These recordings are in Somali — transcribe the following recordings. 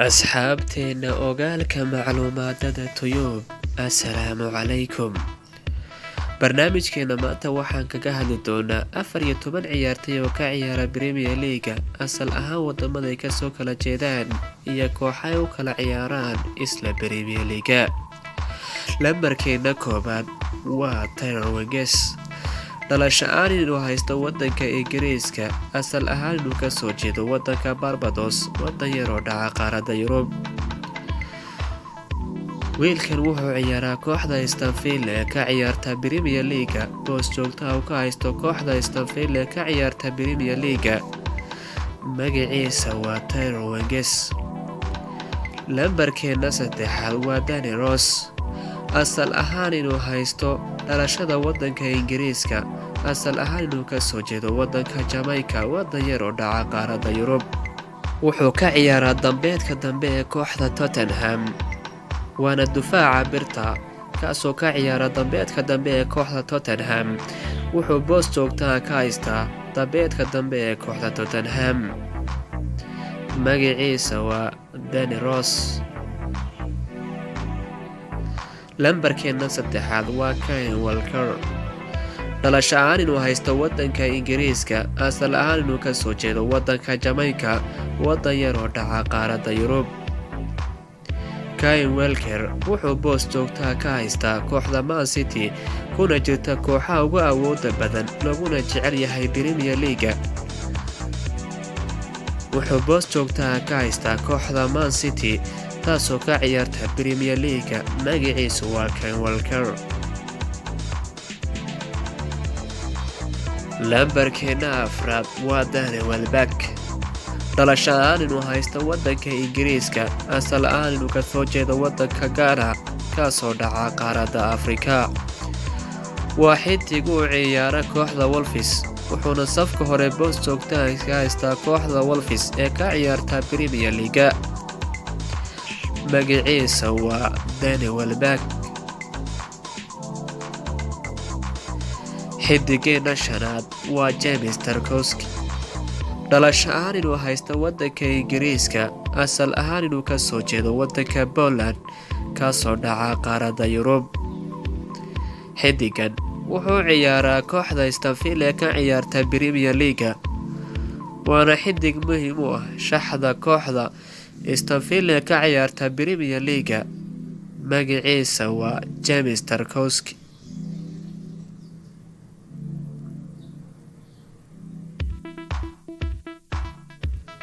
Asxaabteena ogaalka macluumaadada Tube, assalaamu calaykum. Barnaamijkeena maanta waxaan kaga hadli doonaa 14 ciyaartoy oo ka ciyaara Premier League, asal ahaan wadamaday kasoo kala jeedaan iyo kooxay u kala ciyaaraan isla Premier League. Lambarkeena koobaad waa Tyrone Mings. Dhalasho ahaan inuu haysto wadanka Ingiriiska, asal ahaan inuu kasoo jeedo wadanka Barbados, wadan yar oo dhaca qaaradda Yurub. Wiilkan wuxuu ciyaaraa kooxda Aston Villa ee ka ciyaarta Premier League, boos joogto ah uu ka haysto kooxda Aston Villa ee ka ciyaarta Premier League. Magaciisa waa Tyrone Mings. Lambarkeena saddexaad waa Danny Rose. Asal ahaan inuu haysto dhalashada wadanka Ingiriiska, asal ahaan inuu kasoo jeedo wadanka Jamaica, wadan yar oo dhaca qaaradda Yurub. Wuxuu ka ciyaaraa dambeedka dambe ee kooxda Tottenham, waana dufaaca birta kaasoo ka ciyaara dambeedka dambe ee kooxda Tottenham. Wuxuu boos joogtaa ka haystaa dambeedka dambe ee kooxda Tottenham. Magaciisa waa Danny Rose. Lambarkeena saddexaad waa Kyle Walker. Dhalasho ahaan inuu haysto wadanka Ingiriiska, asal ahaan inuu kasoo jeedo wadanka Jamaica, wadan yar oo dhaca qaaradda Yurub. Kyle Walker wuxuu boos joogtaa ka haystaa kooxda Man City, kuna jirta kooxaha ugu awooda badan laguna jecel yahay Premier League. Wuxuu boos joogtaa ka haystaa kooxda Man City, taasoo ka ciyaarta Premier League. Magaciisu waa Kyle Walker. Lambarkeena afraad waa Danny Welbeck. Dhalasho ahaan inuu haysto wadanka Ingiriiska, asal ahaan inuu kasoo jeedo wadanka Ghana, kaasoo dhaca qaaradda Afrika. Waa xidig u ciyaara kooxda Wolves, wuxuuna safka hore boos joogtaa ka haystaa kooxda Wolves ee ka ciyaarta Premier League. Magaciisa waa Danny Welbeck. Xidigeena shanaad waa James Tarkowski. Dhalasho ahaan inuu haysto wadanka Ingiriiska, asal ahaan inuu kasoo jeedo wadanka Poland, kaasoo dhaca qaaradda Yurub. Xidigan wuxuu ciyaaraa kooxda Aston Villa ee ka ciyaarta Premier League, waana xidig muhiim u ah shaxda kooxda Aston Villa ee ka ciyaarta Premier League. Magaciisa waa James Tarkowski.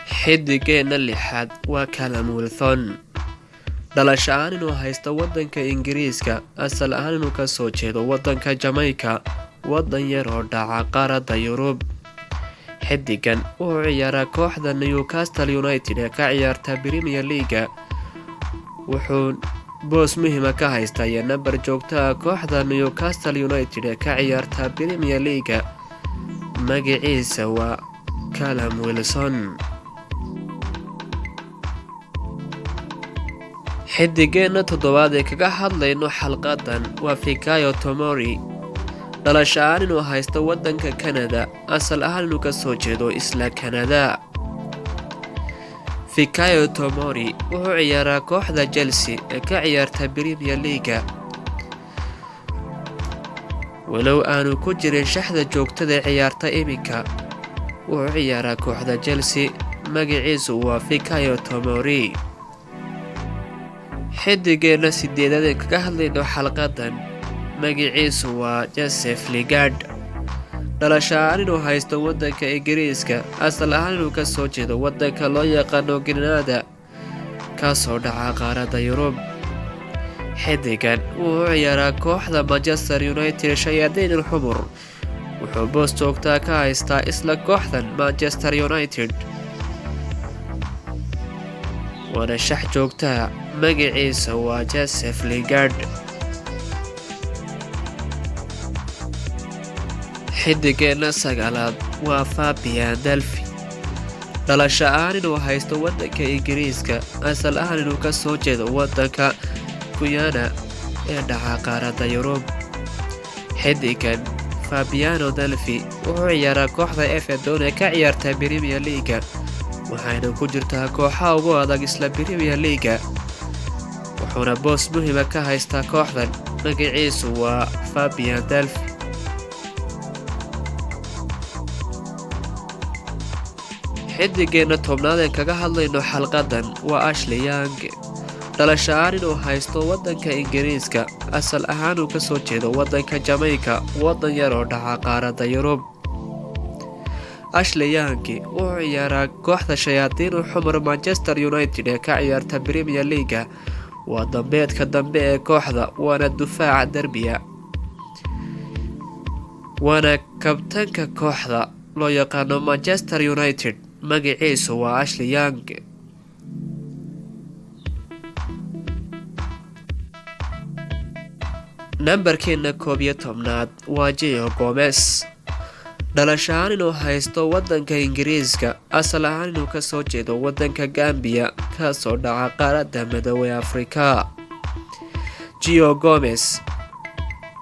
Xidigeena lixaad waa Callum Wilson. Dhalasho ahaan inuu haysto wadanka Ingiriiska, asal ahaan inuu kasoo jeedo wadanka Jamaica, wadan yar oo dhaca qaaradda Yurub. Xidigan wuxuu ciyaaraa kooxda Newcastle United ee ka ciyaarta Premier League. Wuxuu boos muhiima ka haystaa iyo nambar joogto ah kooxda Newcastle United ee ka ciyaarta Premier League. Magaciisa waa Callum Wilson. Xidigeena toddobaad ee kaga hadlayno xalqadan waa Fikayo Tomori. Dhalasho ahaan inuu haysto wadanka Canada, asal ahaan inuu kasoo jeedo isla Canada. Fikayo Tomori wuxuu ciyaaraa kooxda Chelsea ee ka ciyaarta Premier League. Walow aanu ku jirin shaxda joogtada ciyaarta iminka, wuxuu ciyaaraa kooxda Chelsea. Magaciisu waa Fikayo Tomori. Xidigeena sideedaad ee kaga hadlayno xalqadan magaciisu waa Joseph Lingard. Dhalasho ahaan inuu haysto wadanka Ingiriiska, asal ahaan inuu kasoo jeedo wadanka loo yaqaano Grenada, kaasoo dhaca qaaradda Yurub. Xidigan wuxuu ciyaaraa kooxda Manchester United Shayaadiin al-Xumur. Wuxuu boos joogtaa ka haystaa isla kooxdan Manchester United, waana shax joogtaa. Magaciisa waa Joseph Lingard. Xidigeena sagaalaad waa Fabian Delphi. Dhalasho ahaan inuu haysto wadanka Ingiriiska, asal ahaan inuu kasoo jeedo wadanka Guyana ee dhaca qaaradda Yurub. Xidigan Fabiano Delphi wuxuu ciyaaraa kooxda Everton ee ka ciyaarta Premier League. Waxayna ku jirtaa kooxaha ugu adag isla Premier League-ga, wuxuuna boos muhiima ka haystaa kooxdan. Magaciisu waa Fabian Delph. Xidigeena 10aad een kaga hadlayno xalqadan waa Ashley Young. Dhalasho ahaan inuu haysto wadanka Ingiriiska, asal ahaan uu kasoo jeedo wadanka Jamaica, wadan yar oo dhaca qaaradda Yurub. Ashley Young wuxuu ciyaaraa kooxda Shayaadiinu Xumar Manchester United ee ka ciyaarta Premier League-ga. Waa dambeedka dambe ee kooxda, waana dufaaca derbiya, waana kabtanka kooxda loo yaqaano Manchester United. Magaciisu waa Ashley Young. Nambarkeena 11aad waa Joe Gomez. Dhalasho ahaan inuu haysto wadanka Ingiriiska, asal ahaan inuu kasoo jeedo wadanka Gambiya, kaasoo dhaca qaaradda Madoobe Afrika. Joe Gomez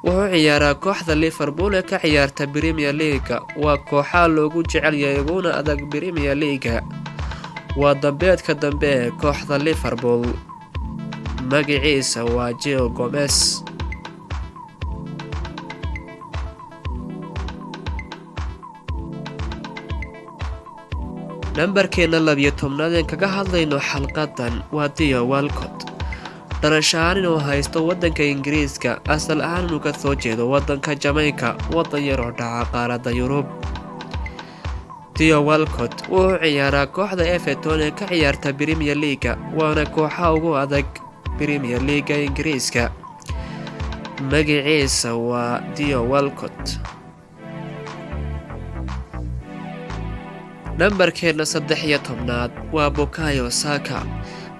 wuxuu ciyaaraa kooxda Liverpool ee ka ciyaarta Premier League-ga. Waa kooxaha loogu jecel yahay uguna adag Premier League-ga. Waa dambeedka dambe ee kooxda Liverpool. Magaciisa waa Joe Gomez. Nambarkeena 12aad een kaga hadlayno xalqadan waa Theo Walcott. Dhalasho ahaan inuu haysto wadanka Ingiriiska, asal ahaan inuu kasoo jeedo wadanka Jamaica, wadan yar oo dhaca qaaradda Yurub. Theo Walcott wuxuu ciyaaraa kooxda Everton ee ka ciyaarta Premier League-ga, waana kooxaha ugu adag Premier League-ga Ingiriiska. Magaciisa waa Theo Walcott. Nambarkeena 13aad waa Bukayo Saka.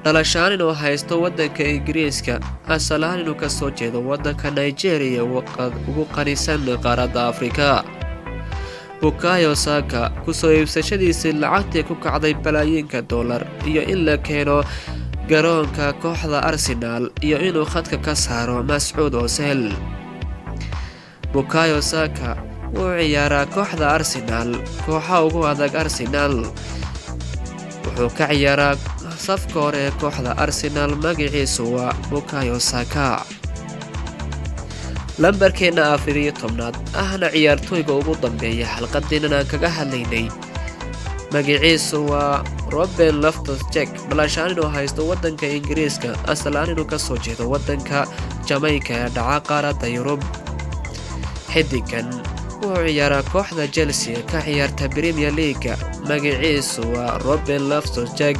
Dhalasho ahaan inuu haysto wadanka Ingiriiska, asal ahaan inuu kasoo jeedo wadanka Nigeria ugu qanisan qaaradda Afrika. Bukayo Saka kusoo iibsashadiisii lacagtii ku kacday balaayiinka dollar iyo in la keeno garoonka kooxda Arsenal iyo inuu khadka ka saaro Mascuud Ozil. Bukayo Saka wuu ciyaaraa kooxda Arsenal, kooxa ugu adag Arsenal. Wuxuu ka ciyaaraa safka hore ee kooxda Arsenal. Magaciisu waa Bukayo Saka. Lambarkeena 14aad ahna ciyaartooyga ugu dambeeya xalqadeenan aan kaga hadlaynay, magaciisu waa Ruben Loftus-Cheek. Dhalashaan inuu haysto wadanka Ingiriiska, asalaan inuu kasoo jeedo wadanka Jamaica ee dhaca qaaradda Yurub. Xidigan wuxuu ciyaaraa kooxda Chelsea ee ka ciyaarta Premier League. Magaciisu waa Ruben Loftus-Cheek.